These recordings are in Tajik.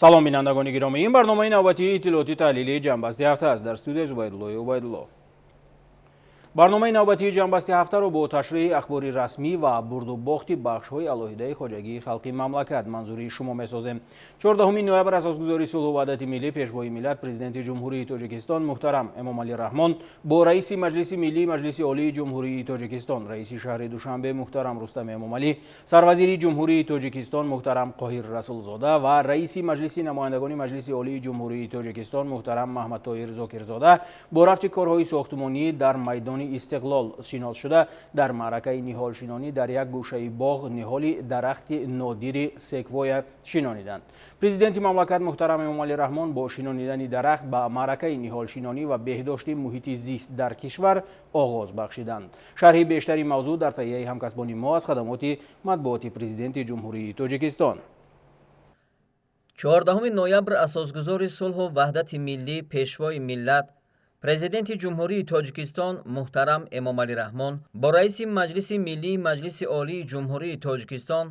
Салом, бинандагони гиромӣ. Ин барномаи навбатии иттилоотӣ таҳлилии «Ҷамъбасти ҳафта» аст. Дар студия Зубайдуллои Убайдулло. Барномаи навбатии «Ҷамъбасти ҳафтаро» бо ташриҳи ахбори расмӣ ва бурду бохти бахшҳои алоҳидаи хоҷагии халқи мамлакат манзури шумо месозем. 14 ноябр асосгузори сулҳу ваҳдати миллӣ, Пешвои миллат, Президенти Ҷумҳурии Тоҷикистон муҳтарам Эмомалӣ Раҳмон бо раиси Маҷлиси Миллии Маҷлиси Олии Ҷумҳурии Тоҷикистон, раиси шаҳри Душанбе муҳтарам Рустами Эмомалӣ, сарвазири Ҷумҳурии Тоҷикистон муҳтарам Қоҳир Расулзода ва раиси Маҷлиси намояндагони Маҷлиси Олии Ҷумҳурии Тоҷикистон муҳтарам Маҳмадтоир Зокирзода бо рафти корҳои сохтмонӣ дар майдони Истиқлол шинос шуда, дар маъракаи ниҳолшинонӣ дар як гӯшаи боғ ниҳоли дарахти нодири секвоя шинониданд. Президенти мамлакат муҳтарам Эмомалӣ Раҳмон бо шинонидани дарахт ба маъракаи ниҳолшинонӣ ва беҳдошти муҳити зист дар кишвар оғоз бахшиданд. Шарҳи бештари мавзӯъ дар таҳияи ҳамкасбони мо аз хадамоти матбуоти Президенти Ҷумҳурии Тоҷикистон. 14 ноябр асосгузори сулҳу ваҳдати миллӣ, Пешвои миллат, Президенти Ҷумҳурии Тоҷикистон муҳтарам Эмомалӣ Раҳмон бо раиси Маҷлиси Миллии Маҷлиси Олии Ҷумҳурии Тоҷикистон,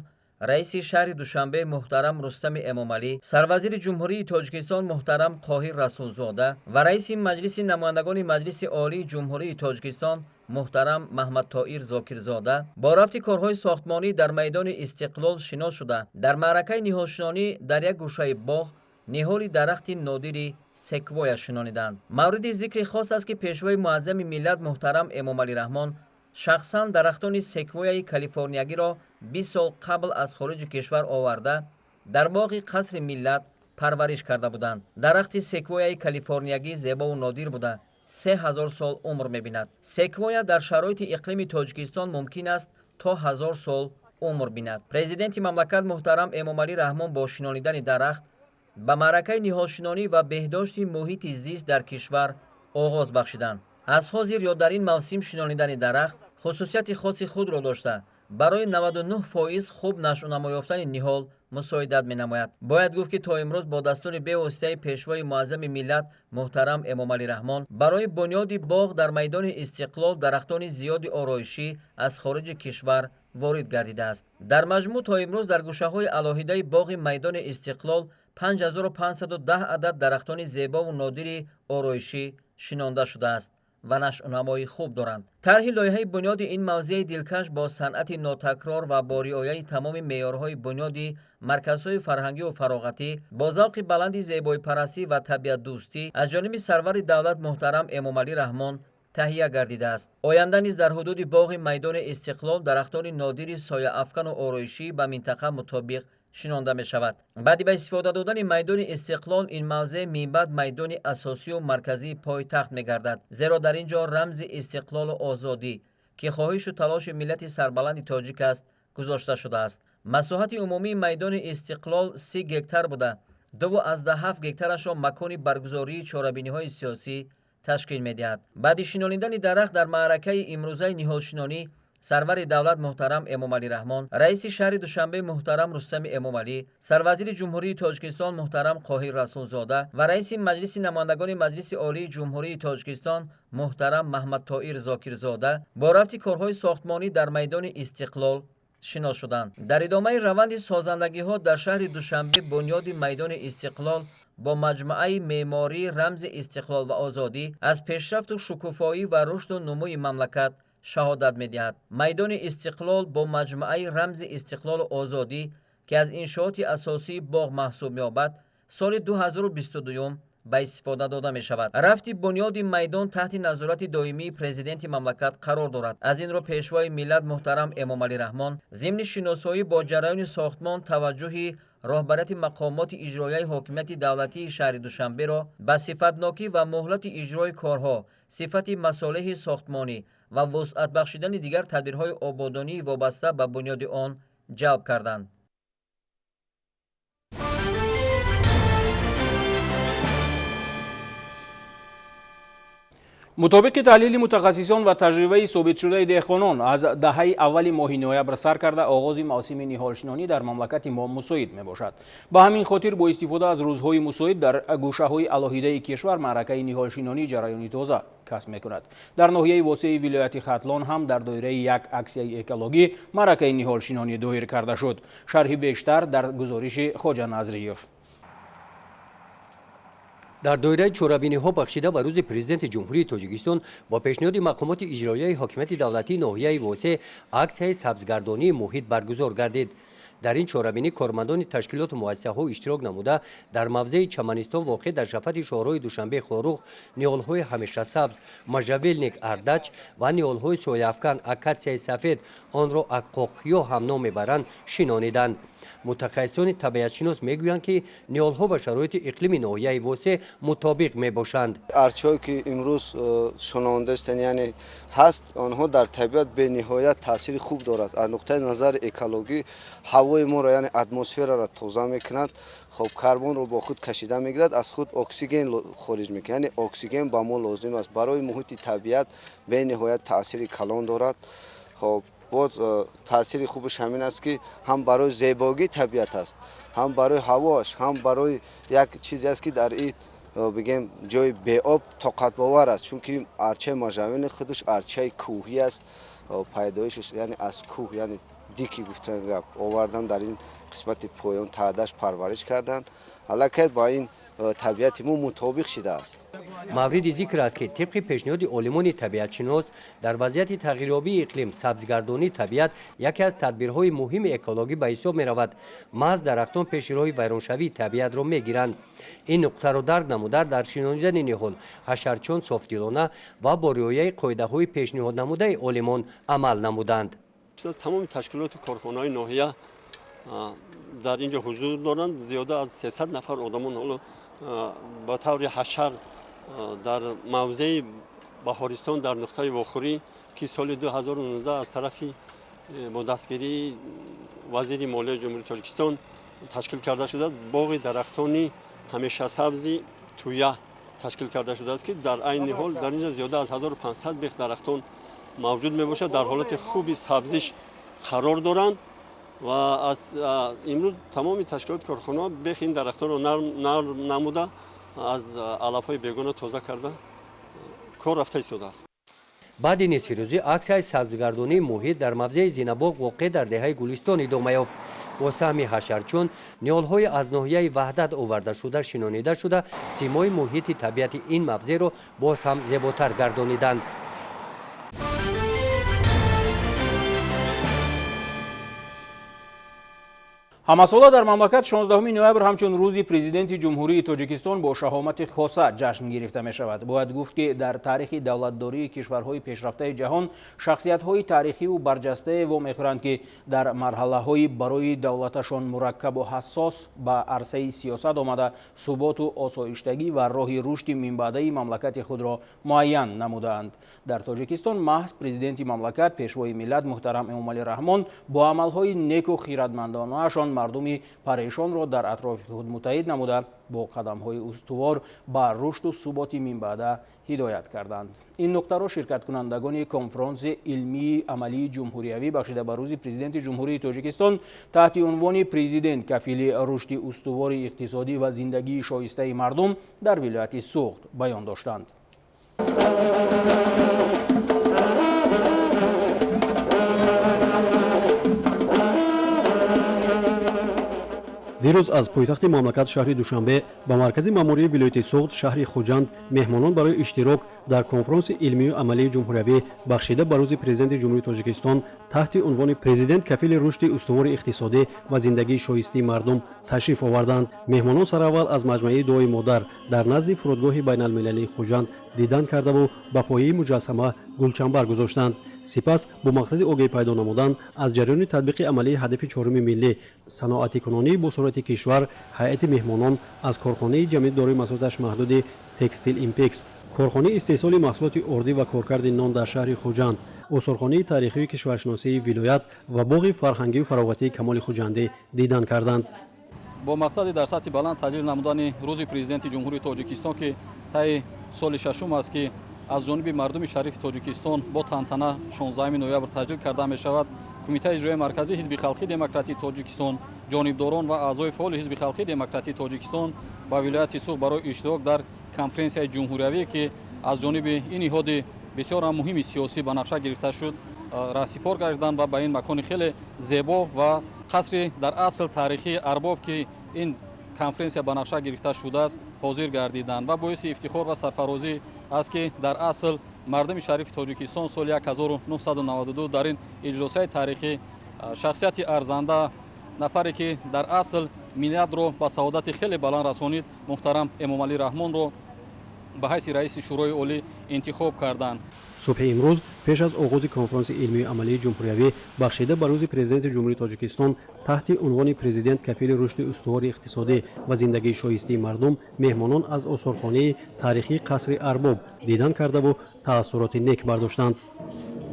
раиси шаҳри Душанбе муҳтарам Рустами Эмомалӣ, сарвазири Ҷумҳурии Тоҷикистон муҳтарам Қоҳир Расулзода ва раиси Маҷлиси намояндагони Маҷлиси Олии Ҷумҳурии Тоҷикистон муҳтарам Маҳмадтоир Зокирзода бо рафти корҳои сохтмонӣ дар майдони Истиқлол шинос шуда, дар маъракаи ниҳолшинонӣ дар як гӯшаи боғ ниҳоли дарахти нодири секвоя шинониданд. Мавриди зикри хос аст, ки Пешвои муаззами миллат муҳтарам Эмомалӣ Раҳмон шахсан дарахтони секвояи калифорниягиро 20 сол қабл аз хориҷи кишвар оварда, дар боғи Қасри Миллат парвариш карда буданд. Дарахти секвояи калифорниягӣ зебову нодир буда, 3000 сол умр мебинад. Секвоя дар шароити иқлими Тоҷикистон мумкин аст то 1000 сол умр бинад. Президенти мамлакат муҳтарам Эмомалӣ Раҳмон бо шинонидани дарахт ба маъракаи ниҳолшинонӣ ва беҳдошти муҳити зист дар кишвар оғоз бахшиданд. Аз ҳозир ё дар ин мавсим шинонидани дарахт хусусияти хоси худро дошта, барои 99% хуб нашъунамо ёфтани ниҳол мусоидат менамояд. Бояд гуфт, ки то имрӯз бо дастури бевоситаи Пешвои муаззами миллат муҳтарам Эмомалӣ Раҳмон барои бунёди боғ дар майдони Истиқлол дарахтони зиёди ороишӣ аз хориҷи кишвар ворид гардидааст. Дар маҷмӯъ то имрӯз дар гӯшаҳои алоҳидаи боғи майдони Истиқлол 5510 адад дарахтони зебову нодири ороишӣ шинонда шудааст ва нашъунамои хуб доранд. Тарҳи лоиҳаи бунёди ин мавзеи дилкаш бо санъати нотакрор ва бо риояи тамоми меъёрҳои бунёди марказҳои фарҳангиву фароғатӣ бо завқи баланди зебоипарастӣ ва табиатдӯстӣ аз ҷониби сарвари давлат муҳтарам Эмомалӣ Раҳмон таҳия гардидааст. Оянда низ дар ҳудуди боғи майдони Истиқлол дарахтони нодири сояафкану ороишӣ ба минтақа мутобиқ шинонда мешавад. Баъди ба истифода додани майдони Истиқлол ин мавзеъ минбаъд майдони асосию марказии пойтахт мегардад, зеро дар ин ҷо рамзи истиқлолу озодӣ, ки хоҳишу талоши миллати сарбаланди тоҷик аст, гузошта шудааст. Масоҳати умумии майдони Истиқлол 30 гектар буда, 2,7 гектарашро макони баргузории чорабиниҳои сиёсӣ ташкил медиҳад. Баъди шинонидани дарахт дар маъракаи имрӯзаи ниҳолшинонӣ сарвари давлат муҳтарам Эмомалӣ Раҳмон, раиси шаҳри Душанбе муҳтарам Рустами Эмомалӣ, сарвазири Ҷумҳурии Тоҷикистон муҳтарам Қоҳир Расулзода ва раиси Маҷлиси намояндагони Маҷлиси Олии Ҷумҳурии Тоҷикистон муҳтарам Маҳмадтоир Зокирзода бо рафти корҳои сохтмонӣ дар майдони Истиқлол шинос шуданд. Дар идомаи раванди созандагиҳо дар шаҳри Душанбе бунёди майдони Истиқлол бо маҷмӯаи меъмории рамзи истиқлол ва озодӣ аз пешрафту шукуфоӣ ва рушду нумӯи мамлакат шаҳодат медиҳад. Майдони Истиқлол бо маҷмӯаи рамзи истиқлолу озодӣ, ки аз иншооти асосии боғ маҳсуб меёбад, соли 2022 ба истифода дода мешавад. Рафти бунёди майдон таҳти назорати доимии президенти мамлакат қарор дорад. Аз ин рӯ Пешвои миллат муҳтарам Эмомалӣ Раҳмон зимни шиносоӣ бо ҷараёни сохтмон таваҷҷӯҳи роҳбарияти мақомоти иҷроияи ҳокимияти давлатии шаҳри Душанберо ба сифатнокӣ ва муҳлати иҷрои корҳо, сифати масолеҳи сохтмонӣ ва вусъат бахшидани дигар тадбирҳои ободонии вобаста ба бунёди он ҷалб карданд. Мутобиқи таҳлили мутахассисон ва таҷрибаи собитшудаи деҳқонон, аз даҳаи аввали моҳи ноябр сар карда оғози мавсими ниҳолшинонӣ дар мамлакати мо мусоид мебошад. Ба ҳамин хотир бо истифода аз рӯзҳои мусоид дар гӯшаҳои алоҳидаи кишвар маъракаи ниҳолшинонӣ ҷараёни тоза касб мекунад. Дар ноҳияи Восеи вилояти Хатлон ҳам дар доираи як аксияи экологӣ маъракаи ниҳолшинонӣ доир карда шуд. Шарҳи бештар дар гузориши Хоҷа Назриев. Дар доираи чорабиниҳо бахшида ба рӯзи Президенти Ҷумҳурии Тоҷикистон бо пешниҳоди мақомоти иҷроияи ҳокимияти давлатии ноҳияи Восе аксияи сабзгардонии муҳит баргузор гардид. Дар ин чорабинӣ кормандони ташкилоту муассисаҳо иштирок намуда, дар мавзеи Чаманистон воқеъ дар шафати шоҳроҳи Душанбе Хоруғ ниҳолҳои ҳамешасабз, можжевельник, ардач ва ниҳолҳои сояафкан, акатсияи сафед, онро аққоқиё ҳам ном мебаранд, шинониданд. Мутахассисони табиатшинос мегӯянд, ки ниҳолҳо ба шароити иқлими ноҳияи Восе мутобиқ мебошанд. Арчаҳое ки имрӯз шунондаистанд, яъне ҳаст, онҳо дар табиат бениҳоят таъсири хуб дорад. Аз нуқтаи назари экологӣ ҳавои моро, яъне атмосфераро тоза мекунад, хоб карбонро бо худ кашида мегирад, аз худ оксиген хориҷ мекунад. Яъне оксиген ба мо лозим аст. Барои муҳити табиат бениҳоят таъсири калон дорад. Хоб боз таъсири хубаш ҳамин аст, ки ҳам барои зебогии табиат аст, ҳам барои ҳавоаш, ҳам барои як чизе аст, ки дар ин бигем ҷои беоб тоқатбовар аст, чунки арчаи можжевельник худаш арчаи кӯҳӣ аст, пайдоишаш яъне аз кӯҳ, яъне дикий гуфтан гап овардан, дар ин қисмати поён таъдаш парвариш кардан, аллакай ба ин табиати мо мутобиқ шидааст. Мавриди зикр аст, ки тибқи пешниҳоди олимони табиатшинос дар вазъияти тағйирёбии иқлим сабзгардонии табиат яке аз тадбирҳои муҳими экологӣ ба ҳисоб меравад. Маҳз дарахтон пеши роҳи вайроншавии табиатро мегиранд. Ин нуқтаро дарк намуда, дар шинонидани ниҳол ҳашарчон софдилона ва бо риояи қоидаҳои пешниҳоднамудаи олимон амал намуданд. Тамоми ташкилоту корхонаҳои ноҳия дар ин ҷо ҳузур доранд. Зиёда аз 300 нафар одамон ҳоло ба таври ҳашар дар мавзеи Баҳористон дар нуқтаи вохӯрӣ, ки соли 2019 аз тарафи бо дастгирии вазири молияи Ҷумҳурии Тоҷикистон ташкил карда шудааст, боғи дарахтони ҳамешасабзи туя ташкил карда шудааст, ки дар айни ҳол дар ин ҷо зиёда аз 1500 бех дарахтон мавҷуд мебошад, дар ҳолати хуби сабзиш қарор доранд ва аз имрӯз тамоми ташкилоти корхонаҳо бех ин дарахтонро нарм намуда, аз алафҳои бегона тоза карда кор рафта истодааст. Баъди нисфирӯзӣ аксияи сабзгардонии муҳит дар мавзеи Зинабоғ воқеъ дар деҳаи Гулистон идома ёфт. Бо саҳми ҳашарчун ниҳолҳои аз ноҳияи Ваҳдат оварда шуда шинонида шуда, симои муҳити табиати ин мавзеъро боз ҳам зеботар гардониданд. Ҳамасола дар мамлакат 16 ноябр ҳамчун рӯзи Президенти Ҷумҳурии Тоҷикистон бо шаҳомати хоса ҷашн гирифта мешавад. Бояд гуфт, ки дар таърихи давлатдории кишварҳои пешрафтаи ҷаҳон шахсиятҳои таърихиву барҷастае вомехӯранд, ки дар марҳалаҳои барои давлаташон мураккабу ҳассос ба арсаи сиёсат омада, суботу осоиштагӣ ва роҳи рушди минбаъдаи мамлакати худро муайян намудаанд. Дар Тоҷикистон маҳз президенти мамлакат, пешвои миллат муҳтарам Эмомалӣ Раҳмон бо амалҳои неку хиратмандонаашон мардуми парешонро дар атрофи худ муттаҳид намуда, бо қадамҳои устувор ба рушду суботи минбаъда ҳидоят карданд. Ин нуқтаро ширкаткунандагони конфронси илмии амалии ҷумҳуриявӣ бахшида ба рӯзи Президенти Ҷумҳурии Тоҷикистон таҳти унвони «Президент кафили рушди устувори иқтисодӣ ва зиндагии шоистаи мардум» дар вилояти Суғд баён доштанд. Дирӯз аз пойтахти мамлакат шаҳри Душанбе ба маркази маъмурии вилояти Суғд шаҳри Хуҷанд меҳмонон барои иштирок дар конфронси илмию амалии ҷумҳуриявӣ бахшида ба рӯзи Президенти Ҷумҳурии Тоҷикистон таҳти унвони «Президент кафили рушди устувори иқтисодӣ ва зиндагии шоистии мардум» ташриф оварданд. Меҳмонон сараввал аз маҷмаи дуои модар дар назди фурудгоҳи байналмилалии Хуҷанд дидан кардаву ба пояи муҷассама гулчамбар гузоштанд. Сипас бо мақсади огоҳӣ пайдо намудан аз ҷараёни татбиқи амалии ҳадафи чоруми миллӣ саноатикунонии босуръати кишвар, ҳайати меҳмонон аз корхонаи ҷамъияти дорои масъулияташ маҳдуди Текстил Импекс, корхонаи истеҳсоли маҳсулоти ордӣ ва коркарди нон дар шаҳри Хуҷанд, осорхонаи таърихию кишваршиносии вилоят ва боғи фарҳангию фароғатии Камоли Хуҷандӣ дидан карданд. Бо мақсади дар сатҳи баланд таҷлил намудани рӯзи Президенти Ҷумҳурии Тоҷикистон, ки таи соли шашум аст, ки аз ҷониби мардуми шарифи Тоҷикистон бо тантана 16 ноябр таҷлил карда мешавад, Кумитаи иҷроияи марказии Ҳизби халқии демократии Тоҷикистон, ҷонибдорон ва аъзои фаъоли Ҳизби халқии демократии Тоҷикистон ба вилояти Суғд барои иштирок дар конференсияи ҷумҳуриявӣ, ки аз ҷониби ин ниҳоди бисёр ҳам муҳими сиёсӣ ба нақша гирифта шуд, раҳсипор гардиданд ва ба ин макони хеле зебо ва қасри дар асл таърихии арбоб, ки ин конференсия ба нақша гирифта шудааст ҳозир гардиданд ва боиси ифтихор ва сарфарозӣ аст, ки дар асл мардуми шарифи Тоҷикистон соли 1992 дар ин иҷлосияи таърихӣ шахсияти арзанда, нафаре ки дар асл миллатро ба саодати хеле баланд расонид, муҳтарам Эмомалӣ Раҳмонро ба ҳайси раиси Шӯрои Олӣ интихоб карданд. Субҳи имрӯз пеш аз оғози конфронси илмию амалии ҷумҳуриявӣ бахшида ба рӯзи Президенти Ҷумҳурии Тоҷикистон таҳти унвони «Президент кафили рушди устувори иқтисодӣ ва зиндагии шоистаи мардум», меҳмонон аз осорхонаи таърихии қасри Арбоб дидан кардаву таассуроти нек бардоштанд.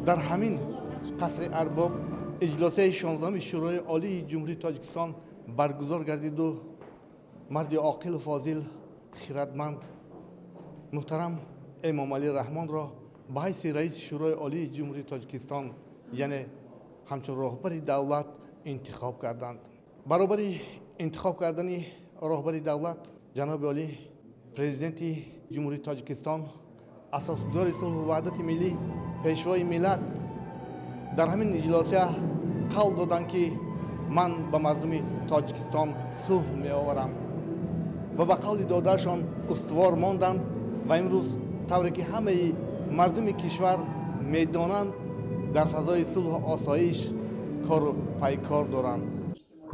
Дар ҳамин қасри Арбоб иҷлосияи 16-уми Шӯрои Олии Ҷумҳурии Тоҷикистон баргузор гардиду марди оқилу фозил, хиратманд, муҳтарам Эмомалӣ Раҳмонро ба ҳайси раиси Шӯрои Олии Ҷумҳурии Тоҷикистон, яъне ҳамчун роҳбари давлат интихоб карданд. Баробари интихоб кардани роҳбари давлат, ҷаноби олӣ Президенти Ҷумҳурии Тоҷикистон, асосгузори сулҳу ваҳдати миллӣ, пешвои миллат дар ҳамин иҷлосия қавл доданд, ки ман ба мардуми Тоҷикистон сулҳ меоварам, ва ба қавли додаашон устувор монданд. Ва имрӯз тавре ки ҳамаи мардуми кишвар медонанд, дар фазои сулҳу осоиш кору пайкор доранд.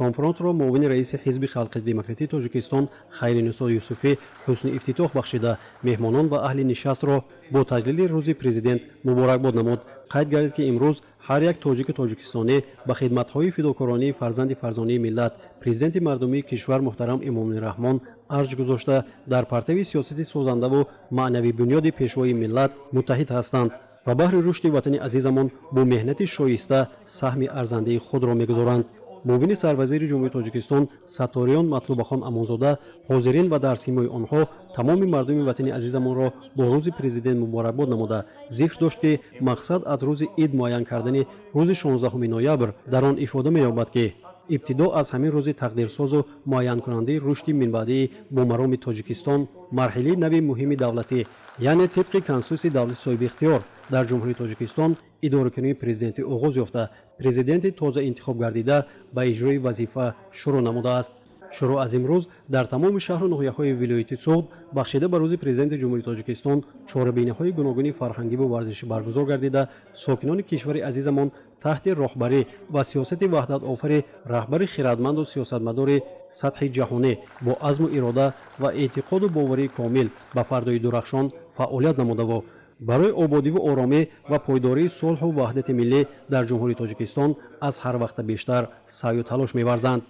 Конфронсро муовини раиси Ҳизби Халқи Демократии Тоҷикистон Хайринисо Юсуфӣ ҳусни ифтитоҳ бахшида, меҳмонон ва аҳли нишастро бо таҷлили рӯзи Президент муборакбод намуд. Қайд гардид, ки имрӯз ҳар як тоҷику тоҷикистонӣ ба хидматҳои фидокоронии фарзанди фарзонии миллат, президенти мардумии кишвар муҳтарам Эмомалӣ Раҳмон арҷ гузошта, дар партави сиёсати созандаву маънавӣ бунёди пешвои миллат муттаҳид ҳастанд ва баҳри рушди ватани азизамон бо меҳнати шоиста саҳми арзандаи худро мегузоранд. Муовини сарвазири Ҷумҳурии Тоҷикистон Сатториён Матлубахон Амонзода ҳозирин ва дар симои онҳо тамоми мардуми ватани азизамонро бо рӯзи Президент муборакбод намуда, зикр дошт, ки мақсад аз рӯзи ид муайян кардани рӯзи 16 ноябр дар он ифода меёбад, ки ибтидо аз ҳамин рӯзи тақдирсозу муайянкунандаи рушди минбаъдии бомароми Тоҷикистон марҳилаи нави муҳими давлатӣ, яъне тибқи Конститутсияи давлати соҳибихтиёр дар Ҷумҳурии Тоҷикистон идоракунии президентӣ оғоз ёфта, президенти тоза интихоб гардида ба иҷрои вазифа шурӯъ намудааст. Шурӯъ аз имрӯз дар тамоми шаҳру ноҳияҳои вилояти Суғд бахшида ба рӯзи Президенти Ҷумҳурии Тоҷикистон чорабиниҳои гуногуни фарҳангиву варзишӣ баргузор гардида, сокинони кишвари азизамон таҳти роҳбарӣ ва сиёсати ваҳдатофари раҳбари хиратманду сиёсатмадори сатҳи ҷаҳонӣ бо азму ирода ва эътиқоду боварии комил ба фардои дурахшон фаъолият намудаву барои ободиву оромӣ ва пойдории сулҳу ваҳдати миллӣ дар Ҷумҳурии Тоҷикистон аз ҳар вақта бештар саъю талош меварзанд.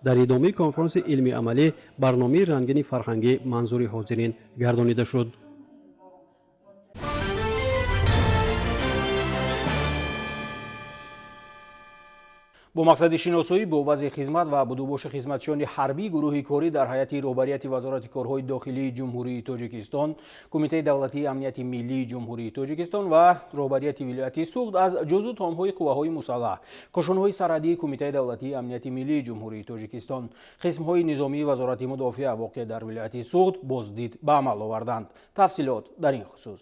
Дар идомаи конфронси илмию амалӣ барномаи рангини фарҳангӣ манзури ҳозирин гардонида шуд. Бо мақсади шиносоӣ бо вазъи хизмат ва будубоши хизматчиёни ҳарбӣ гурӯҳи корӣ дар ҳайати роҳбарияти Вазорати корҳои дохилии Ҷумҳурии Тоҷикистон, Кумитаи давлатии амнияти миллии Ҷумҳурии Тоҷикистон ва роҳбарияти вилояти Суғд аз ҷузъу томҳои қувваҳои мусаллаҳ, кӯшунҳои сарҳадии Кумитаи давлатии амнияти миллии Ҷумҳурии Тоҷикистон, қисмҳои низомии Вазорати мудофиа воқеъ дар вилояти Суғд боздид ба амал оварданд. Тафсилот дар ин хусус.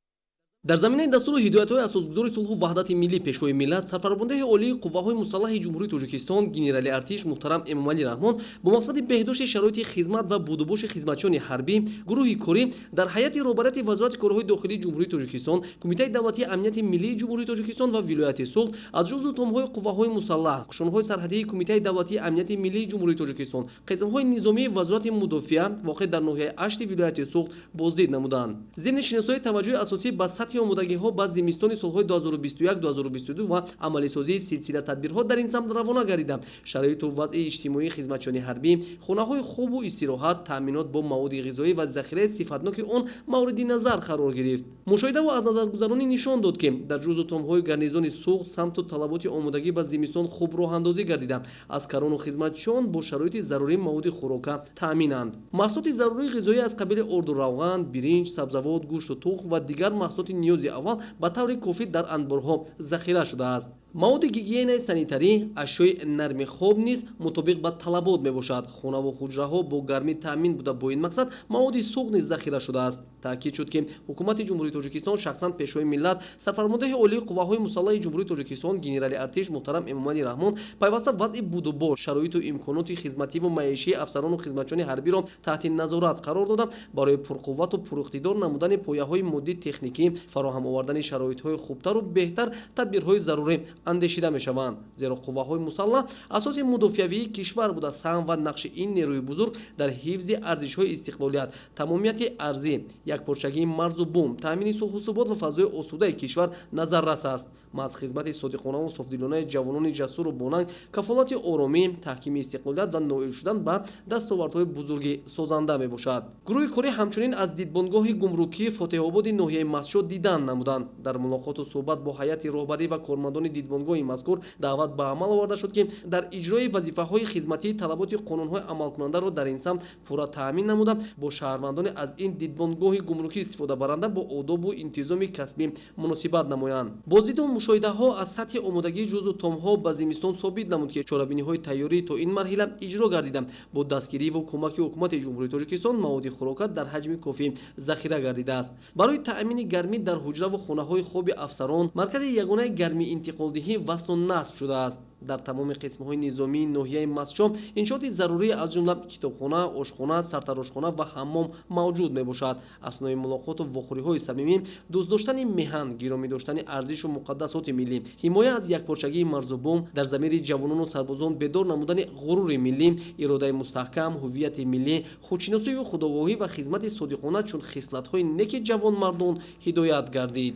Дар заминаи дастуру ҳидоятҳои асосгузори сулҳу ваҳдати миллӣ, пешвои миллат, сарфармондеҳи олии қувваҳои мусаллаҳи Ҷумҳурии Тоҷикистон генерали артиш муҳтарам Эмомалӣ Раҳмон бо мақсади беҳдошти шароити хизмат ва будубоши хизматчиёни ҳарбӣ гурӯҳи корӣ дар ҳайати роҳбарияти Вазорати корҳои дохилии Ҷумҳурии Тоҷикистон, Кумитаи давлатии амнияти миллии Ҷумҳурии Тоҷикистон ва вилояти Суғд аз ҷузъу томҳои қувваҳои мусаллаҳ, қушунҳои сарҳадии Кумитаи давлатии амнияти миллии Ҷумҳурии Тоҷикистон, қисмҳои низомии Вазорати мудофиа воқеъ дар ноҳияи Ашти вилояти Суғд боздид намуданд. Зимни шиносоии таваҷҷӯҳи асосӣ ба сатҳи омодагиҳо ба зимистони солҳои 2021-2022 ва амалисозии силсила тадбирҳо дар ин самт равона гардида, шароиту вазъи иҷтимоии хизматчиёни ҳарбӣ, хонаҳои хубу истироҳат, таъминот бо маводи ғизоӣ ва захираи сифатноки он мавриди назар қарор гирифт. Мушоҳидаву аз назаргузаронӣ нишон дод, ки дар ҷузъу томҳои гарнизони Суғд самту талаботи омодагӣ ба зимистон хуб роҳандозӣ гардида, аскарону хизматчиён бо шароити зарурӣ маводи хӯрока таъминанд. Маҳсулоти зарурии ғизоӣ аз қабили орду равған, биринҷ, сабзавот, гӯшту тухм ва дигар маҳсулоти ниёзи аввал ба таври кофӣ дар анборҳо захира шудааст. Маводи гигиенаи санитарӣ, ашёи нарми хоб низ мутобиқ ба талабот мебошад. Хонаву ҳуҷраҳо бо гармӣ таъмин буда, бо ин мақсад маводи сӯхт низ захира шудааст. Таъкид шуд, ки ҳукумати Ҷумҳурии Тоҷикистон, шахсан Пешвои миллат, сарфармондеҳи олии қувваҳои мусаллаҳи Ҷумҳурии Тоҷикистон, генерали артиш муҳтарам Эмомалӣ Раҳмон пайваста вазъи будубош, шароиту имконоти хизмативу маишии афсарону хизматчиёни ҳарбиро таҳти назорат қарор дода, барои пурқуввату пуриқтидор намудани пояҳои моддӣ техникӣ, фароҳам овардани шароитҳои хубтару беҳтар тадбирҳои зарурӣ андешида мешаванд. Зеро қувваҳои мусаллаҳ асоси мудофиавии кишвар буда, саҳм ва нақши ин нерӯи бузург дар ҳифзи арзишҳои истиқлолият, тамомияти арзӣ, якпорчагии марзу бум, таъмини сулҳу субот ва фазои осудаи кишвар назаррас аст. Маҳз хизмати содиқонаву софдилонаи ҷавонони ҷасуру бонанг кафолати оромӣ, таҳкими истиқлолият ва ноил шудан ба дастовардҳои бузурги созанда мебошад. Гурӯҳи корӣ ҳамчунин аз дидбонгоҳи гумрукии Фотеҳободи ноҳияи Мастчоҳ дидан намуданд. Дар мулоқоту суҳбат бо ҳайати роҳбарӣ ва кормандони дидбонгоҳи мазкур даъват ба амал оварда шуд, ки дар иҷрои вазифаҳои хизматии талаботи қонунҳои амалкунандаро дар ин самт пурра таъмин намуда, бо шаҳрвандони аз ин дидбонгоҳи гумрукӣ истифодабаранда бо одобу интизоми касбӣ муносибат намоянд. Боздиду мушоҳидаҳо аз сатҳи омодагии ҷузу томҳо ба зимистон собит намуд, ки чорабиниҳои тайёрӣ то ин марҳила иҷро гардида, бо дастгириву кӯмаки ҳукумати Ҷумҳурии Тоҷикистон маводи хӯрока дар ҳаҷми кофӣ захира гардидааст. Барои таъмини гармӣ дар ҳуҷраву хонаҳои хоби афсарон маркази ягонаи гармӣ интиқолдиҳӣ васлу насб шудааст. Дар тамоми қисмҳои низомии ноҳияи Мастчоҳ иншооти зарурӣ аз ҷумла китобхона, ошхона, сартарошхона ва ҳаммом мавҷуд мебошад. Аснои мулоқоту вохӯриҳои самимӣ, дӯст доштани меҳан, гиромӣ доштани арзишу муқаддасоти миллӣ, ҳимоя аз якпорчагии марзу бум, дар замири ҷавонону сарбозон бедор намудани ғурури миллӣ, иродаи мустаҳкам, ҳуввияти миллӣ, худшиносию худогоҳӣ ва хизмати содиқона чун хислатҳои неки ҷавонмардон ҳидоят гардид.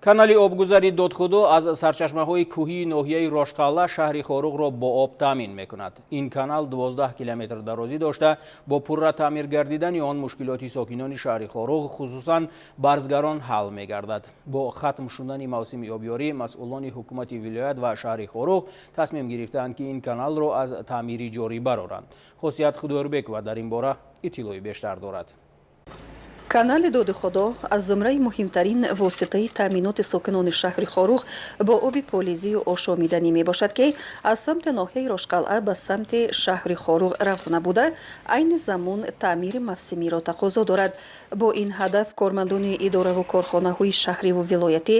Канали обгузари Додхудо аз сарчашмаҳои кӯҳии ноҳияи Рошқалъа шаҳри Хоруғро бо об таъмин мекунад. Ин канал 12 километр дарозӣ дошта, бо пурра таъмир гардидани он мушкилоти сокинони шаҳри Хоруғ, хусусан барзгарон, ҳал мегардад. Бо хатм шудани мавсими обёрӣ масъулони ҳукумати вилоят ва шаҳри Хоруғ тасмим гирифтаанд, ки ин каналро аз таъмири ҷорӣ бароранд. Хосият Худойрбекова дар ин бора иттилои бештар дорад. Канали Додихудо аз зумраи муҳимтарин воситаи таъминоти сокинони шаҳри Хоруғ бо оби полизию ошомиданӣ мебошад, ки аз самти ноҳияи Рошқалъа ба самти шаҳри Хоруғ равона буда, айни замон таъмири мавсимиро тақозо дорад. Бо ин ҳадаф кормандони идораву корхонаҳои шаҳриву вилоятӣ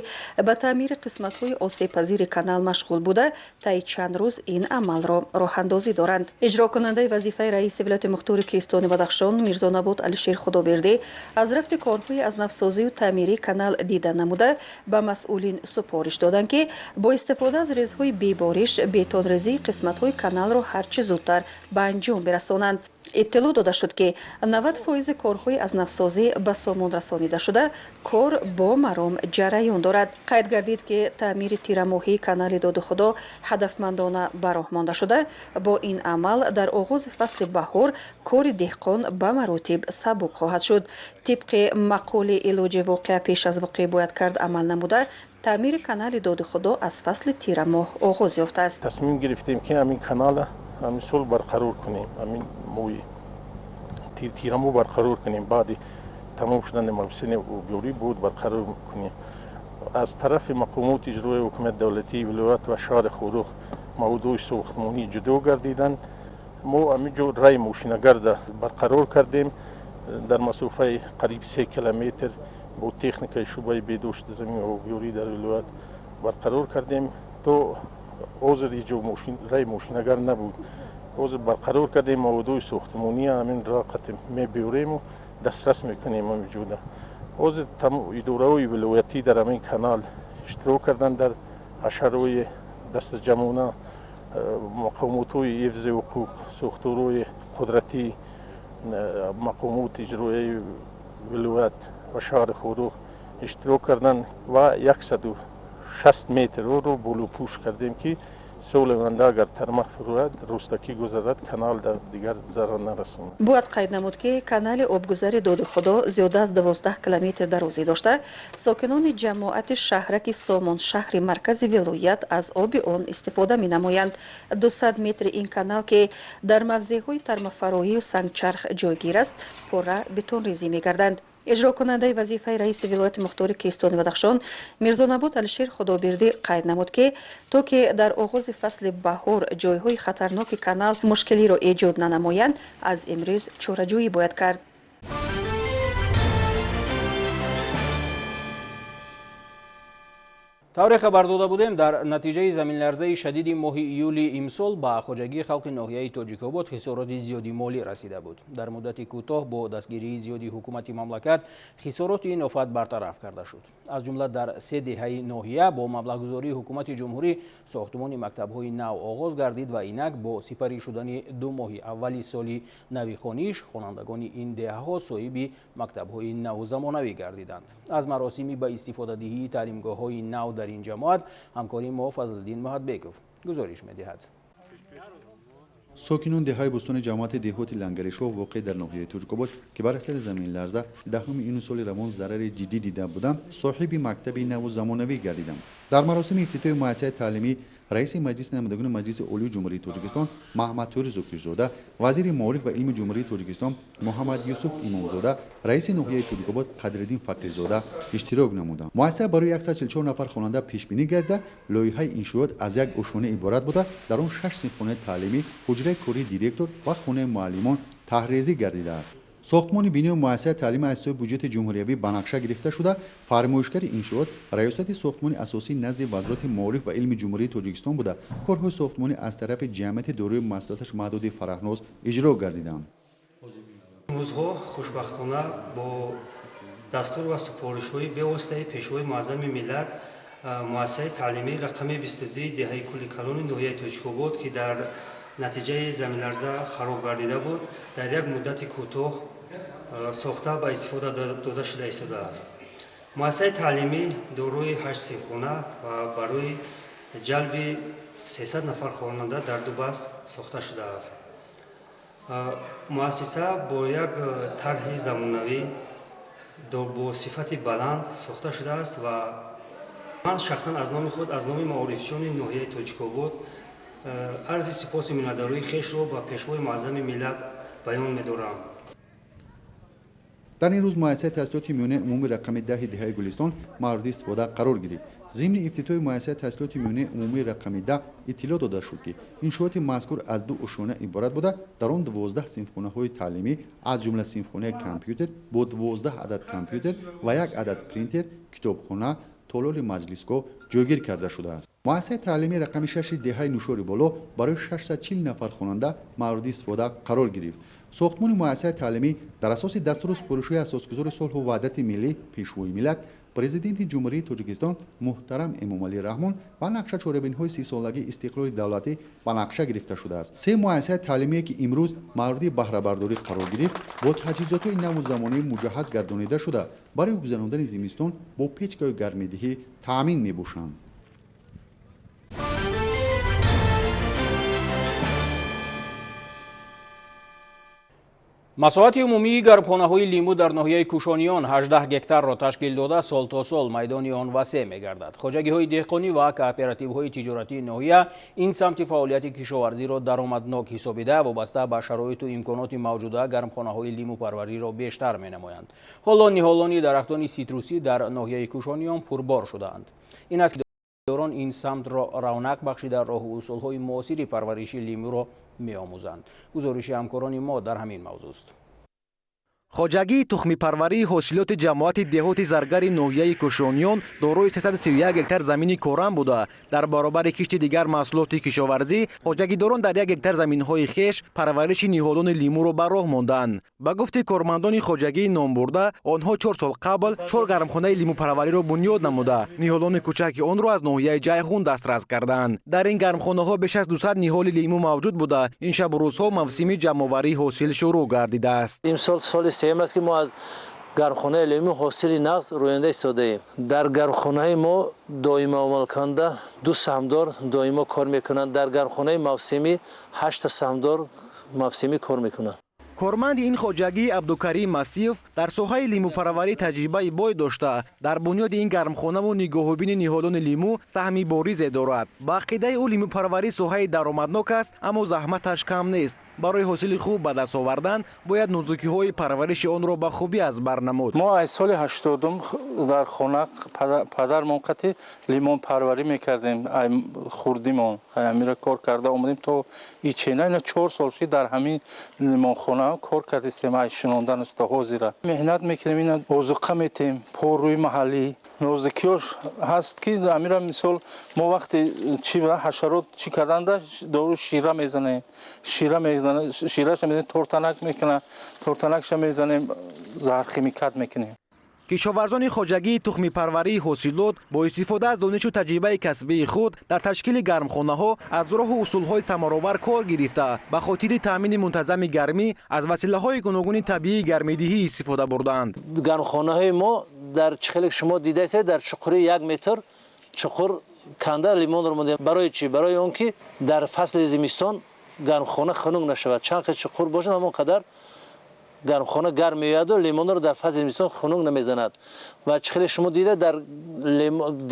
ба таъмири қисматҳои осебпазири канал машғул буда, таи чанд рӯз ин амалро роҳандозӣ доранд. Иҷрокунандаи вазифаи раиси вилояти мухтори Кӯҳистони Бадахшон Мирзонабод Алишер Худобердӣ аз рафти корҳои аз навсозию таъмирии канал дида намуда, ба масъулин супориш доданд, ки бо истифода аз резҳои бебориш бетонрезии қисматҳои каналро ҳарчи зудтар ба анҷом бирасонанд. Иттилоъ дода шуд, ки 90% корҳои аз навсозӣ ба сомон расонида шуда, кор бо маром ҷараён дорад. Қайд гардид, ки таъмири тирамоҳии канали Додихудо ҳадафмандона ба роҳ монда шуда, бо ин амал дар оғози фасли баҳор кори деҳқон ба маротиб сабук хоҳад шуд. Тибқи мақоли илоҷи воқеа пеш аз воқеъ бояд кард амал намуда, таъмири канали Додихудо аз фасли тирамоҳ оғоз ёфтааст. Тасмим гирифтем, ки ҳамин канала ҳамин сол барқарор кунем, ҳамин моҳи тирамо барқарор кунем, баъди тамом шудани мавсими обёрӣ буд барқарор кунем. Аз тарафи мақомоти иҷроияи ҳукумати давлатии вилоят ва шаҳри Хоруғ маводҳои сохтмонӣ ҷудо гардиданд. Мо ҳамин ҷо рай мошинагарда барқарор кардем дар масофаи қариб 3 километр бо техникаи шӯъбаи беҳдошти замин ва обёрӣ дар вилоят барқарор кардем. То ҳозир ҳеҷ рай мошинагар набуд. Ҳозир барқарор кардем маводҳои сохтмонӣ, ҳамин роқати мебиёрему дастрас мекунем ҳамин ҷода. Ҳозир идораҳои вилоятӣ дар ҳамин канал иштирок карданд дар ҳашарои дастаҷамъона, мақомотҳои ҳифзи ҳуқуқ, сохторҳои қудратӣ, мақомоти иҷроияи вилоят ва шаҳри Хоруғ иштирок карданд ва 160 метрро болопӯш кардем, ки Соли оянда агар тарма фурӯяд, рӯстакӣ гузарад, канал дигар зарар нарасонад. Бояд қайд намуд, ки канали обгузари Доди Худо зиёда аз 12 километр дарозӣ дошта, сокинони ҷамоати шаҳраки Сомон шаҳри маркази вилоят аз оби он истифода менамоянд. 200 метри ин канал, ки дар мавзеъҳои тармафароию сангчарх ҷойгир аст, пурра бетонрезӣ мегарданд. Иҷрокунандаи вазифаи раиси вилояти мухтори Кӯҳистони Бадахшон Мирзонабод Алишер Худобердӣ қайд намуд, ки то ки дар оғози фасли баҳор ҷойҳои хатарноки канал мушкилиро эҷод нанамоянд, аз имрӯз чораҷӯӣ бояд кард. Тавре хабар дода будем, дар натиҷаи заминларзаи шадиди моҳи июли имсол ба хоҷагии халқи ноҳияи Тоҷикобод хисороти зиёди молӣ расида буд. Дар муддати кӯтоҳ бо дастгирии зиёди ҳукумати мамлакат хисороти ин офат бартараф карда шуд. Аз ҷумла дар се деҳаи ноҳия бо маблағгузории ҳукумати ҷумҳурӣ сохтумони мактабҳои нав оғоз гардид ва инак бо сипарӣ шудани 2 моҳи аввали соли нави хониш хонандагони ин деҳаҳо соҳиби мактабҳои наву замонавӣ гардиданд. Аз маросими ба истифодадиҳии таълимгоҳҳои нав дар ин ҷамоат ҳамкори мо Фазлиддин Муҳатбеков гузориш медиҳад. Сокинон деҳаи бӯстони ҷамоати деҳоти Лангаришоҳ воқеъ дар ноҳияи Тоҷикобод, ки бар асари заминларза 10 июни соли равон зарари ҷиддӣ дида буданд, соҳиби мактаби наву замонавӣ гардиданд. Дар маросими ифтитоҳи муассисаи таълимӣ раиси Маҷлиси намояндагони Маҷлиси Олии Ҷумҳурии Тоҷикистон Маҳмадтоҳир Зокирзода, вазири маориф ва илми Ҷумҳурии Тоҷикистон Муҳаммад Юсуф Имомзода, раиси ноҳияи Тоҷикобод Қадриддин Фақирзода иштирок намуданд. Муассиса барои 144 нафар хонанда пешбинӣ гардида, лоиҳаи иншоот аз як ошёна иборат буда, дар он 6 синфхонаи таълимӣ, ҳуҷраи кории директор ва хонаи муаллимон таҳрезӣ гардидааст. Сохтмони бинои муассисаи таълимӣ аз ҳисоби буҷети ҷумҳуриявӣ ба нақша гирифта шуда, фармоишгари иншоот раёсати сохтмони асосӣ назди Вазорати маориф ва илми Ҷумҳурии Тоҷикистон буда, корҳои сохтмонӣ аз тарафи ҷамъияти дорои масъулияташ маҳдуди Фараҳноз иҷро гардиданд. Имрӯзҳо хушбахтона бо дастур ва супоришҳои бевоситаи Пешвои муаззами миллат муассисаи таълимии рақами 22 деҳаи Кӯли Калони ноҳияи Тоҷикобод, ки дар натиҷаи заминларза хароб гардида буд, дар як муддати кӯтоҳ сохта ба истифода дода шуда истодааст. Муассисаи таълимӣ дорои 8 синфхона ва барои ҷалби 300 нафар хонанда дар 2 баст сохта шудааст. Муассиса бо як тарҳи замонавӣ бо сифати баланд сохта шудааст ва ман шахсан аз номи худ, аз номи маорифчиёни ноҳияи Тоҷикобод арзи сипоси миннатдории хешро ба Пешвои муаззами миллат баён медорам. Дар ин рӯз муассисаи таҳсилоти миёнаи умумии рақами 10 деҳаи Гулистон мавриди истифода қарор гирифт. Зимни ифтитоҳи муассисаи таҳсилоти миёнаи умумии рақами 10 иттилоъ дода шуд, ки иншооти мазкур аз 2 ошёна иборат буда, дар он 12 синфхонаҳои таълимӣ, аз ҷумла синфхонаи компютер бо 12 адад компютер ва 1 адад принтер, китобхона, толори маҷлисгоҳ ҷойгир карда шудааст. Муассисаи таълимии рақами 6 деҳаи Нушори Боло барои 640 нафар хонанда мавриди истифода қарор гирифт. Сохтмони муассисаи таълимӣ дар асоси дастуру супоришҳои асосгузори сулҳу ваҳдати миллӣ, Пешвои миллат, Президенти Ҷумҳурии Тоҷикистон муҳтарам Эмомалӣ Раҳмон ва нақша чорабиниҳои 30-солагии истиқлоли давлатӣ ба нақша гирифта шудааст. Се муассисаи таълимие, ки имрӯз мавриди баҳрабардорӣ қарор гирифт, бо таҷҳизотҳои наву замонавӣ муҷаҳҳаз гардонида шуда, барои гузарондани зимистон бо печкаҳои гармидиҳӣ таъмин мебошанд. Масоҳати умумии гармхонаҳои лимӯ дар ноҳияи Кӯшониён 18 гектарро ташкил дода, сол то сол майдони он васеъ мегардад. Хоҷагиҳои деҳқонӣ ва кооперативҳои тиҷоратии ноҳия ин самти фаъолияти кишоварзиро даромаднок ҳисобида, вобаста ба шароиту имконоти мавҷуда гармхонаҳои лимӯпарвариро бештар менамоянд. Ҳоло ниҳолони дарахтони ситрусӣ дар ноҳияи Кӯшониён пурбор шудаанд. Ин аст, ки дорон ин самтро равнақ бахшида, роҳу усулҳои муосири парвариши лимӯро меомӯзанд. Гузориши ҳамкорони мо дар ҳамин мавзӯст. Хоҷагии тухмипарварии ҳосилоти ҷамоати деҳоти Заргари ноҳияи Кӯшониён дорои 331 гектар замини корам буда, дар баробари кишти дигар маҳсулоти кишоварзӣ хоҷагидорон дар 1 гектар заминҳои хеш парвариши ниҳолони лимӯро ба роҳ монданд. Ба гуфти кормандони хоҷагии номбурда, онҳо 4 сол қабл 4 гармхонаи лимӯпарвариро бунёд намуда, ниҳолони кӯчаки онро аз ноҳияи Ҷайҳун дастрас карданд. Дар ин гармхонаҳо беш аз 200 ниҳоли лимӯ мавҷуд буда, ин шабу рӯзҳо мавсими ҷамъоварии ҳосил шурӯъ гардидааст. Имсол соли сеюм аст, ки мо аз Гармхонаи лимӯ ҳосили нағз рӯянда истодаем. Дар гармхонаи мо доимо амалкунанда 2 саҳмдор доимо кор мекунанд. Дар гармхонаи мавсимӣ 8 саҳмдор мавсимӣ кор мекунанд. Корманди ин хоҷагӣ Абдукарим Масиев дар соҳаи лимӯпарварӣ таҷрибаи бой дошта, дар бунёди ин гармхонаву нигоҳубини ниҳолони лимӯ саҳми боризе дорад. Ба ақидаи ӯ лимӯпарварӣ соҳаи даромаднок аст, аммо заҳматаш кам нест. Барои ҳосили хуб ба даст овардан бояд нозукиҳои парвариши онро ба хубӣ аз бар намуд. Мо аз соли 80 дар хона падармон қати лимонпарварӣ мекардем, хурдимон ҳамира кор карда омадем то ичена. Ина 4 сол шуд дар ҳамин лимонхона кор кардистем, ай шинондан то ҳозира. Меҳнат мекунем, ина озуқа метем, порӯи маҳаллӣ. Нозукиёш ҳаст ки ҳамира мисол мо вақте чи ҳашарот чӣ карданда дору шира мезанем, шира мезанем, шираша мезанем, тортанак мекунам, тортанакша мезанем, заҳрхимикат мекунем. Кишоварзони хоҷагии тухмипарварии ҳосилот бо истифода аз донишу таҷрибаи касбии худ дар ташкили гармхонаҳо аз роҳу усулҳои самаровар кор гирифта, ба хотири таъмини мунтазами гармӣ аз василаҳои гуногуни табиии гармидиҳӣ истифода бурданд. Гармхонаҳои мо дар чӣ хеле шумо дидаед, дар чуқури 1 метр чуқур канда лимонро мондем. Барои чӣ? Барои он ки дар фасли зимистон гармхона хунук нашавад. Чанд қадр чуқур бошад, ҳамон қадар гармхона гарм меояду лимонро дар фасли зимистон хунук намезанад. Ва чӣ хеле шумо дида, дар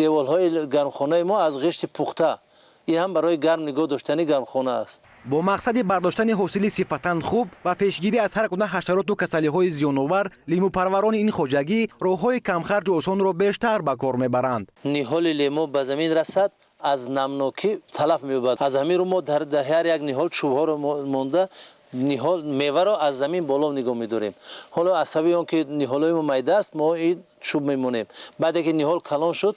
деволҳои гармхонаи мо аз ғишти пухта, ин ҳам барои гарм нигоҳ доштани гармхона аст. Бо мақсади бардоштани ҳосили сифатан хуб ва пешгирӣ аз ҳар гуна ҳашароту касалиҳои зиёновар, лимӯпарварони ин хоҷагӣ роҳҳои камхарҷу осонро бештар ба кор мебаранд. Ниҳоли лимӯ ба замин расад, аз намнокӣ талаф меёбад. Аз ҳамин рӯ мо дар ҳар як ниҳол чӯбҳоро монда, ниҳол меваро аз замин боло нигоҳ медорем. Ҳоло аз сабаби он ки ниҳолҳои мо майда аст, мо ин чӯб мемонем. Баъде ки ниҳол калон шуд,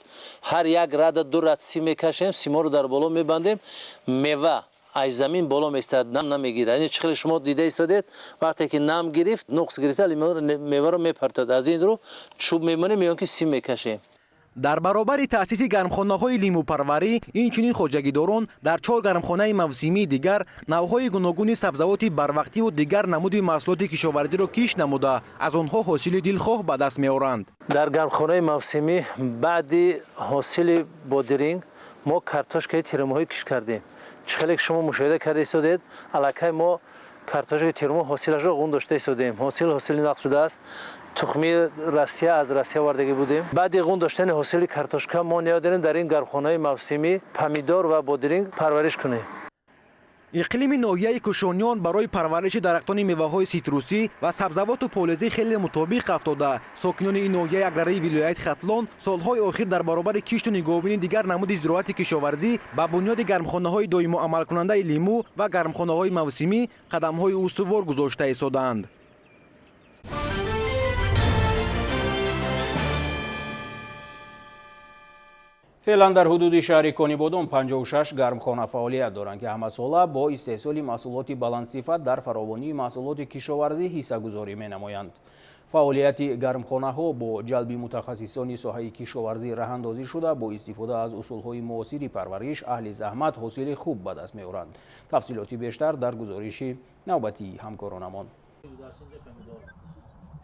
ҳар як рада 2 рад сим мекашем, симҳоро дар боло мебандем, мева аз замин боло меистад, нам намегирад. Яъне чӣ хеле шумо дида истодед, вақте ки нам гирифт, нуқс гирифта, меваро мепартад. Аз ин рӯ чӯб мемонем ё ки сим мекашем. Дар баробари таъсиси гармхонаҳои лимӯпарварӣ, инчунин хоҷагидорон дар 4 гармхонаи мавсимии дигар навъҳои гуногуни сабзавоти барвақтиву дигар намуди маҳсулоти кишоварзиро кишт намуда, аз онҳо ҳосили дилхоҳ ба даст меоранд. Дар гармхонаи мавсимӣ баъди ҳосили бодиринг мо картошкаи тирамоҳӣ кишт кардем. Чӣ хеле ки шумо мушоҳида карда истодед, аллакай мо картошкаи тирамоҳ ҳосилашро ғун дошта истодем. Ҳосил нақл шудааст. Тухми Россия аз Россия овардагӣ будем. Баъди ғун доштани ҳосили картошка мо ниёз дорем дар ин гармхонаи мавсимӣ помидор ва бодиринг парвариш кунем. Иқлими ноҳияи Кушониён барои парвариши дарахтони меваҳои ситрусӣ ва сабзавоту полезӣ хеле мутобиқ афтода. Сокинони ин ноҳияи аграрии вилояти Хатлон солҳои охир дар баробари кишту нигоҳубини дигар намуди зироати кишоварзӣ ба бунёди гармхонаҳои доимо амалкунандаи лимӯ ва гармхонаҳои мавсимӣ қадамҳои устувор гузошта истодаанд. Феълан дар ҳудуди шаҳри Конибодом 56 гармхона фаъолият доранд, ки ҳамасола бо истеҳсоли маҳсулоти баландсифат дар фаровонии маҳсулоти кишоварзӣ ҳиссагузорӣ менамоянд. Фаъолияти гармхонаҳо бо ҷалби мутахассисони соҳаи кишоварзӣ раҳандозӣ шуда, бо истифода аз усулҳои муосири парвариш аҳли заҳмат ҳосили хуб ба даст меоранд. Тафсилоти бештар дар гузориши навбатии ҳамкоронамон.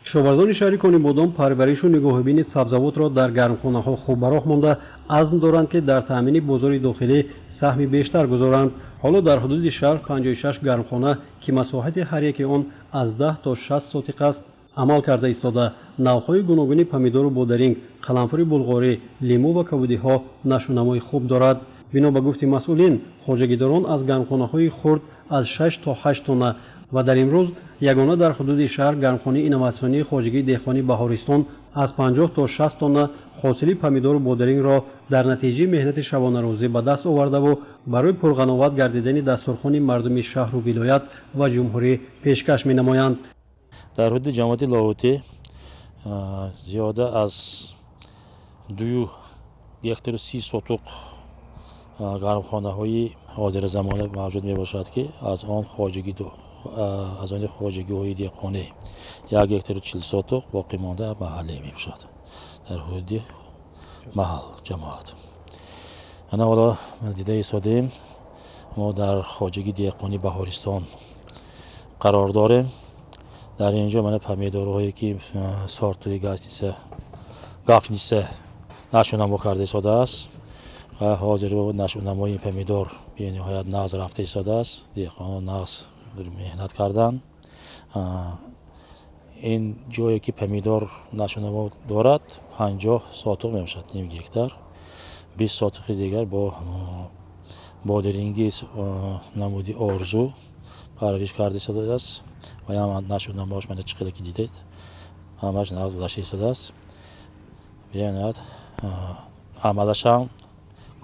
Кишоварзони шаҳри Конибодом парваришу нигоҳубини сабзавотро дар гармхонаҳо хуб ба роҳ монда, азм доранд, ки дар таъмини бозори дохилӣ саҳми бештар гузоранд. Ҳоло дар ҳудуди шаҳр 56 гармхона, ки масоҳати ҳар яки он аз 10 то 60 сотиқ аст, амал карда истода. Навъҳои гуногуни помидору бодаринг, қаламфури булғорӣ, лимӯ ва кабудиҳо нашунамои хуб дорад. Бино ба гуфти масъулин, хоҷагидорон аз гармхонаҳои хурд аз 6 то 8 тонна ва дар имрӯз ягона дар ҳудуди шаҳр гармхонаи инноватсионии хоҷагии деҳқонии Баҳористон аз 50 то 60 тонна ҳосили помидору бодарингро дар натиҷаи меҳнати шабонарӯзӣ ба даст овардаву барои пурғановат гардидани дастурхони мардуми шаҳру вилоят ва ҷумҳурӣ пешкаш менамоянд. Дар ҳудуди ҷамоати Лоҳутӣ зиёда аз 2 гектару 30 сотуқ гармхонаҳои ҳозиразамона мавҷуд мебошад, ки аз он хоҷагиҳои деҳқонӣ 1 гектару 40 сотуқ боқӣ монда маҳаллӣ мебошад дар ҳудуди маҳал ҷамоат. Ана ҳоло дида истодаем, мо дар хоҷагии деҳқонии Баҳористон қарор дорем. Дар инҷо мана помидорҳое ки сортуи гафниса нашъунамо карда истодааст. Ҳозир нашъунамои ин помидор бениҳоят нағз рафта истодааст. Деҳқонон нағз меҳнат карданд. Ин ҷое ки помидор нашъунамо дорад 50 сотуқ мебошад, ним гектар. 20 сотуқи дигар бо бодиринги намуди орзу парвариш карда истодааст ва ям нашъунамоаш мана чӣ қадар ки дидед, ҳамаш нағз гузашта истодааст. Бениҳоят амалашам,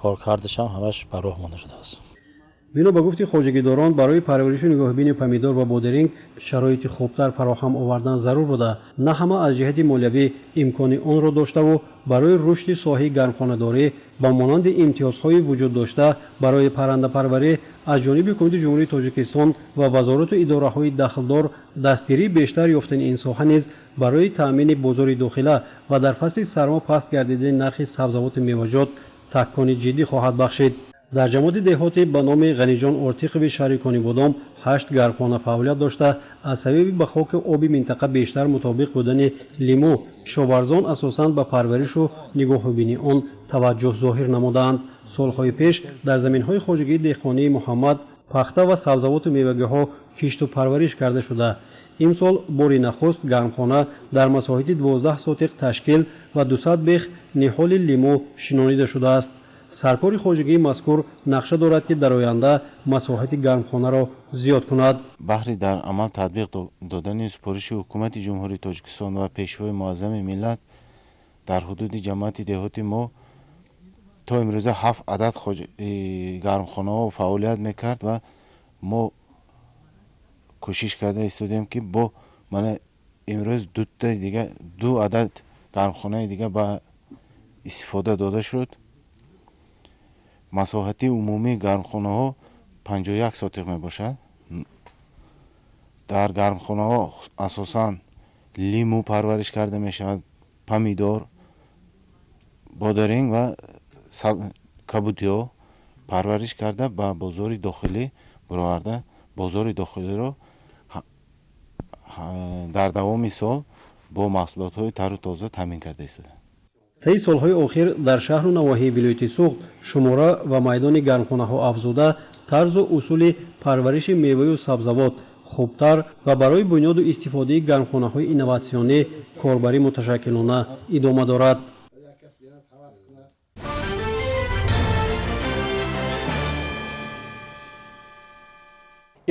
коркардашам ҳамаш ба роҳ монда шудааст. Бино ба гуфти хоҷагидорон, барои парваришу нигоҳубини помидор ва бодиринг шароити хубтар фароҳам овардан зарур буда, на ҳама аз ҷиҳати молиявӣ имкони онро доштаву барои рушди соҳаи гармхонадорӣ ба монанди имтиёзҳои вуҷуд дошта барои паррандапарварӣ аз ҷониби Ҳукумати Ҷумҳурии Тоҷикистон ва вазорату идораҳои дахлдор дастгирии бештар ёфтани ин соҳа низ барои таъмини бозори дохила ва дар фасли сармо паст гардидани нархи сабзавоту меваҷот такони ҷиддӣ хоҳад бахшид. Дар ҷамоати деҳоти ба номи Ғаниҷон Ортиқови шаҳри Конибодом 8 гармхона фаъолият дошта, аз сабаби ба хоки оби минтақа бештар мутобиқ будани лимӯ кишоварзон асосан ба парваришу нигоҳубини он таваҷҷӯҳ зоҳир намудаанд. Солҳои пеш дар заминҳои хоҷагии деҳқонии Муҳаммад пахта ва сабзавоту мевагиҳо кишту парвариш карда шуда. Имсол бори нахуст гармхона дар масоҳати 12 сотиқ ташкил ва 200 бех ниҳоли лимӯ шинонида шудааст. Саркори хоҷагии мазкур нақша дорад, ки дар оянда масоҳати гармхонаро зиёд кунад. Баҳри дар амал татбиқ додани супориши Ҳукумати Ҷумҳурии Тоҷикистон ва Пешвои Муаззами миллат дар ҳудуди ҷамоати деҳоти мо то имрӯза 7 адад гармхонаҳо фаъолият мекард ва мо кӯшиш карда истодем, ки бо мана имрӯз ду адад гармхонаи дига ба истифода дода шуд. Масоҳати умумии гармхонаҳо 51 сотиқ мебошад. Дар гармхонаҳо асосан лимӯ парвариш карда мешавад, помидор, бодиринг ва кабудиҳо парвариш карда ба бозори дохилӣ бароварда, бозори дохилиро дар давоми сол бо маҳсулотҳои тару тоза таъмин карда истодаанд. Таи солҳои охир дар шаҳру навоҳии вилояти Суғд шумора ва майдони гармхонаҳо афзуда, тарзу усули парвариши меваю сабзавот хубтар ва барои бунёду истифодаи гармхонаҳои инноватсионӣ корбарӣ муташаккилона идома дорад.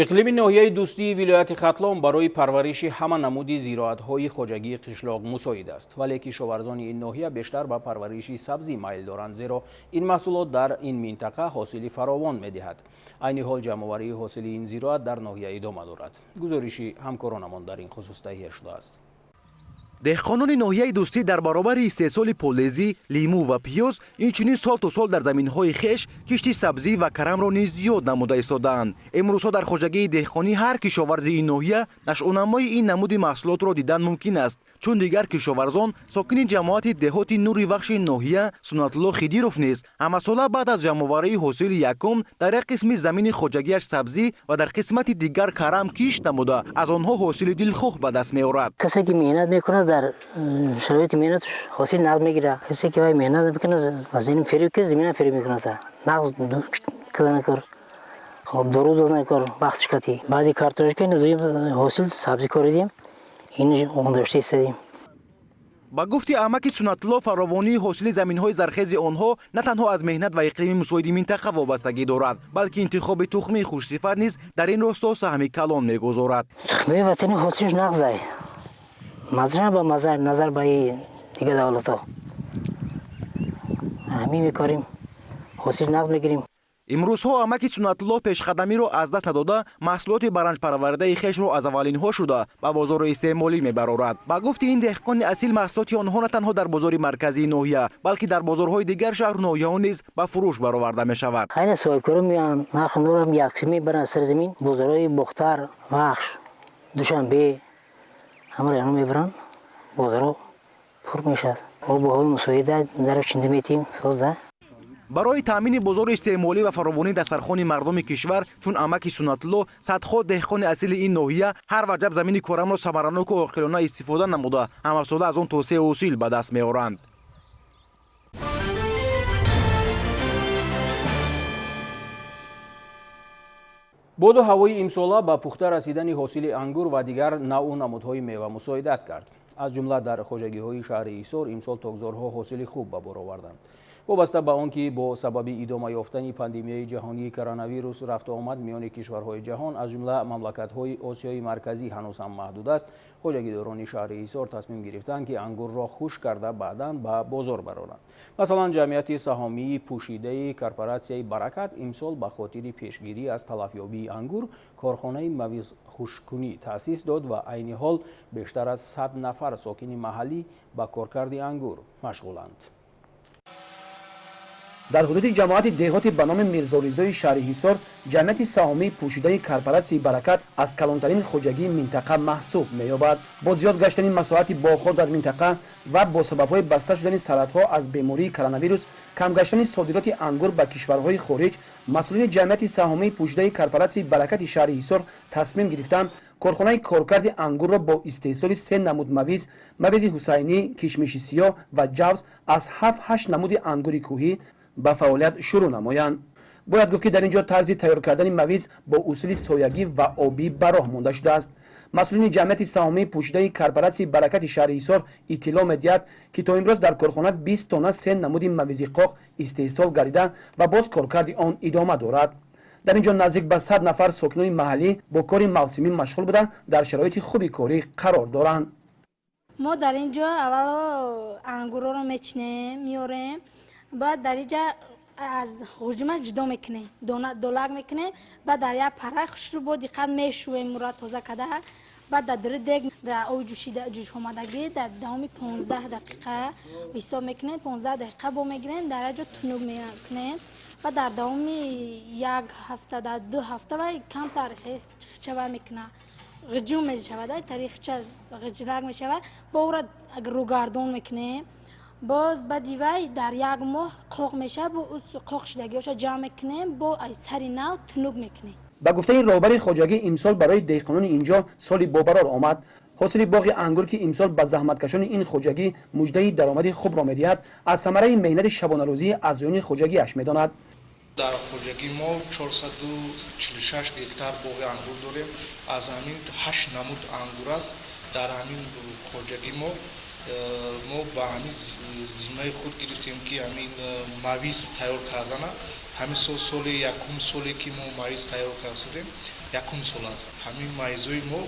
Иқлими ноҳияи Дӯстии вилояти Хатлон барои парвариши ҳама намуди зироатҳои хоҷагии қишлоқ мусоид аст, вале кишоварзони ин ноҳия бештар ба парвариши сабзӣ майл доранд, зеро ин маҳсулот дар ин минтақа ҳосили фаровон медиҳад. Айни ҳол ҷамъоварии ҳосили ин зироат дар ноҳия идома дорад. Гузориши ҳамкоронамон дар ин хусус таҳия шудааст. Деҳқонони ноҳияи Дӯстӣ дар баробари истеҳсоли полезӣ, лимӯ ва пиёз инчунин сол то сол дар заминҳои хеш кишти сабзӣ ва карамро низ зиёд намуда истодаанд. Имрӯзҳо дар хоҷагии деҳқонӣ ҳар кишоварзи ин ноҳия нашъунамои ин намуди маҳсулотро дидан мумкин аст, чун дигар кишоварзон сокини ҷамоати деҳоти Нури Вахши ноҳия Суннатулло Хидиров низ ҳамасола баъд аз ҷамъоварии ҳосили якум дар як қисми замини хоҷагиаш сабзӣ ва дар қисмати дигар карам кишт намуда аз онҳо ҳосили дилхоҳ ба даст меорад. Касе ки меҳнат мекунад дар шароити меҳнат ҳосил нағз мегирад. Касе ки вай меҳнат мекунад, замин фиреб ки замина фиреб мекунад. Нағз кардани кор, хоб дору додани кор, вақтш кати. Баъди картошка дуюм ҳосил сабзӣ коридем, ин ондошта истодем. Ба гуфти амаки Суннатулло, фаровонии ҳосили заминҳои зархези онҳо на танҳо аз меҳнат ва иқлими мусоиди минтақа вобастагӣ дорад, балки интихоби тухмии хушсифат низ дар ин росто саҳми калон мегузорад. Тухмии ватанӣ ҳосилш нағзай. Мазра ба маза назар ба дигар давлатҳо. Ҳамин мекорим, ҳосил нағз мегирим. Имрӯзҳо амаки Суннатулло пешқадамиро аз даст надода, маҳсулоти баранҷпарвардаи хешро аз аввалинҳо шуда ба бозори истеъмолӣ мебарорад. Ба гуфти ин деҳқони асил, маҳсулоти онҳо на танҳо дар бозори марказии ноҳия, балки дар бозорҳои дигар шаҳру ноҳияҳо низ ба фурӯш бароварда мешавад. Хайна соҳибкорон меоянд, нархи норам яксӣ мебаранд сари замин. Бозорҳои Бохтар, Вахш, Душанбе ҳамаро инҳо мебаранд, бозорҳо пур мешавад. Обу ҳавои мусоида даро чинда метиҳем, созда. Барои таъмини бозори истеъмолӣ ва фаровонии дастархони мардуми кишвар чун амаки Суннатулло, садҳо деҳқони асили ин ноҳия ҳар ваҷаб замини корамро самараноку оқилона истифода намуда, ҳамафсода аз он тосеъ ҳосил ба даст меоранд. Боду ҳавои имсола ба пухта расидани ҳосили ангур ва дигар навъу намудҳои мева мусоидат кард. Аз ҷумла дар хоҷагиҳои шаҳри Ҳисор имсол токзорҳо ҳосили хуб ба бор оварданд. Вобаста ба он ки бо сабаби идома ёфтани пандемияи ҷаҳонии коронавирус рафту омад миёни кишварҳои ҷаҳон, аз ҷумла мамлакатҳои Осиёи Марказӣ ҳанӯз ҳам маҳдуд аст, хоҷагидорони шаҳри Ҳисор тасмим гирифтанд, ки ангурро хушк карда баъдан ба бозор бароранд. Масалан, ҷамъияти саҳомии пӯшидаи корпоратсияи Баракат имсол ба хотири пешгирӣ аз талафёбии ангур корхонаи мавизхушккунӣ таъсис дод ва айни ҳол бештар аз 100 нафар сокини маҳаллӣ ба коркарди ангур машғуланд. Дар ҳудуди ҷамоати деҳоти ба номи Мирзоризои шаҳри Ҳисор ҷамъияти саҳомии пӯшидаи корпоратсияи Баракат аз калонтарин хоҷагии минтақа маҳсуб меёбад. Бо зиёд гаштани масоҳати боғҳо дар минтақа ва бо сабабҳои баста шудани сарҳадҳо аз бемории коронавирус, кам гаштани содироти ангур ба кишварҳои хориҷ, масъулини ҷамъияти саҳомии пӯшидаи корпоратсияи Баракати шаҳри Ҳисор тасмим гирифтанд корхонаи коркарди ангурро бо истеҳсоли 3 намуд мавиз, мавизи ҳусайнӣ, кишмиши сиёҳ ва ҷавз аз 7-8 намуди ангури кӯҳӣ ба фаъолият шурӯъ намоянд. Бояд гуфт, ки дар ин ҷо тарзи тайёр кардани мавиз бо усули соягӣ ва обӣ ба роҳ монда шудааст. Масъулини ҷамъияти саҳомии пӯшидаи корпоратсияи Баракати шаҳри Ҳисор иттилоъ медиҳад, ки то имрӯз дар корхона 20 тонна 3 намуди мавизи қоқ истеҳсол гардида ва боз коркарди он идома дорад. Дар ин ҷо наздик ба 100 нафар сокинони маҳаллӣ бо кори мавсимӣ машғул буда, дар шароити хуби корӣ қарор доранд. Мо дар ин ҷо аввало ангурҳоро мечинем, меорем, баъд дар инҷа аз ғуҷма ҷудо мекунем, долак мекунем, баъд дар як пара хушрӯ бо диққат мешӯем, мура тоза карда, баъд дар дури дег дар оби ҷӯшомадагӣ дар давоми 15 дақиқа ҳисоб мекунем, 15 дақиқа бо мегирем, дар як ҷо тунук мекунем, баъд дар давоми як ҳафта, дар 2 ҳафта вай камтар хичава мекунад, ғиҷум мешавад, тарихча ғиҷрак мешавад, бо ӯра рӯгардон мекунем. Боз баъди вай дар як моҳ қоқ мешавад, бо қоқ шудагиҳоша ҷамъ мекунем, бо аз сари нав тунук мекунем. Ба гуфтаи роҳбари хоҷагӣ, имсол барои деҳқонони инҷо соли бобарор омад. Ҳосили боғи ангур, ки имсол ба заҳматкашони ин хоҷагӣ муждаи даромади хубро медиҳад, аз самараи меҳнати шабонарӯзии аъзоёни хоҷагиаш медонад. Дар хоҷагӣ мо 446 гектар боғи ангур дорем. Аз ҳамин 8 намуд ангур аст. Дар ҳамин хоҷагӣ мо ба ҳамин зиммаи худ гирифтем, ки ҳамин мавиз тайёр кардана. Ҳамин сол соли якум соле, ки мо мавиз тайёр кардем, якум сол аст. Ҳамин мавизҳои мо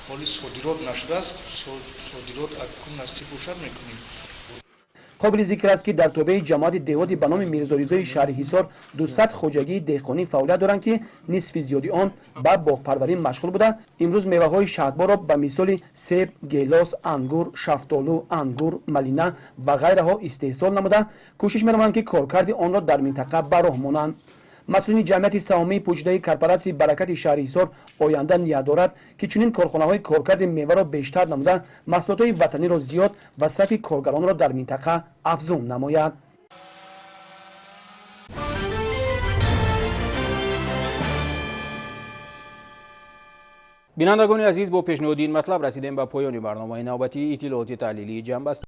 ҳоли содирот нашудааст, содирот акун насиб бошад мекунем. Қобили зикр аст, ки дар тобеи ҷамоати деҳоти ба номи Мирзоризои шаҳри Ҳисор 200 хоҷагии деҳқонӣ фаъолият доранд, ки нисфи зиёди он ба боғпарварӣ машғул буда, имрӯз меваҳои шаҳдборро ба мисоли себ, гелос, ангур, шафтолу, ангур, малина ва ғайраҳо истеҳсол намуда, кӯшиш менамоянд, ки коркарди онро дар минтақа ба роҳ монанд. Масъулини ҷамъияти саҳомии пӯшидаи корпоратсияи Баракати шаҳри Ҳисор оянда ният дорад, ки чунин корхонаҳои коркарди меваро бештар намуда, маҳсулотҳои ватаниро зиёд ва сафи коргаронро дар минтақа афзун намояд. Бинандагони азиз, бо пешниҳоди ин матлаб расидем ба поёни барномаи навбатии иттилооти таҳлилии ҷамъбаст.